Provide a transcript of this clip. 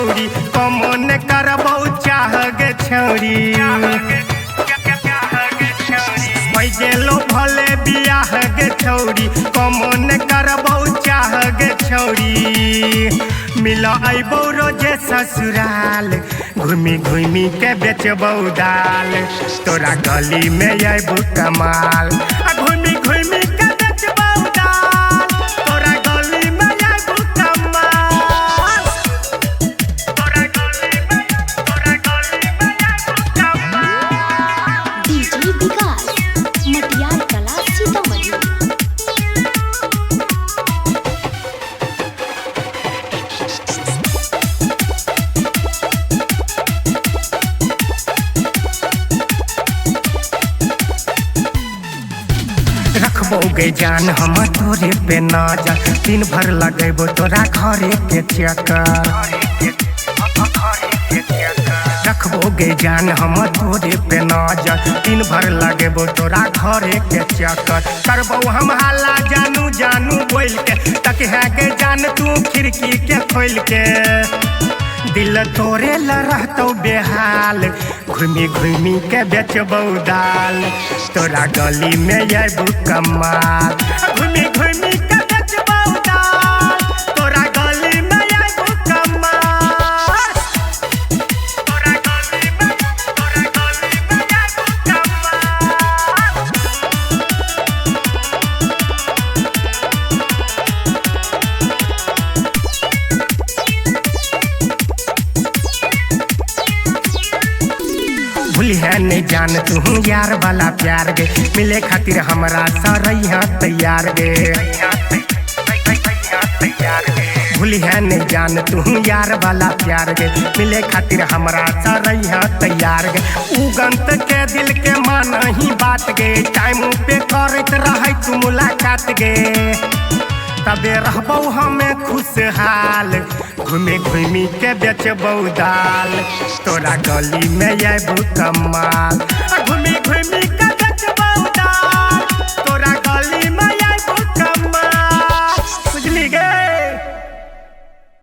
छौरी, कमो न करबौ चाह गे छौरी। होइ गेलो भले बियाह गे छौरी, कमो न करबौ चाह गे छौरी। मिल अइबौ रोजे ससुराल, घूमी घूमी के बेचबौ दाल, तोरा गली में अइबौ कमाल। आ घूमी घूमी के बेचबौ दाल, तोरा गली में अइबौ कमाल। तोरा गली में, तोरा गली में अइबौ कमाल। डीजे विकास मटियार कला सीतामढ़ी। रखबौ गे जान हम तोरे पे नजर, दिन भर लगेबो तोरा घरे के चक्कर। रखबो गे जान हम तोरे पे नजर, दिन भर लगेबो तोरा घरे के चक्कर। करबौ हम हाला जानू जानू बोल के, तक है गे जान तू खिड़की के खोल के। दिल तोरे ल रहतौ बेहाल, घूमी घूमी के बेचबौ दाल, तोरा गली में अइबौ कमाल। घूमी घूमी के बेचबौ दाल, तोरा गली में अइबौ कमाल। तोरा गली में, तोरा गली में अइबौ कमाल। भूलिहे नहीं जान तू यार वाला प्यार गे, मिले खातिर हमरा सरैया तैयार गे। भूलिहे नहीं जान तू यार वाला प्यार गे, मिले खातिर हमरा सरैया तैयार गे। उगंत के दिल के मान ही बात गे, टाइम पे करत रहै तू मुलाकात गे। तबे रहबौ हमें खुशहाल, घूमी घूमी के बेचबौ दाल, तोरा गली में अइबौ कमाल। घूमी घूमी के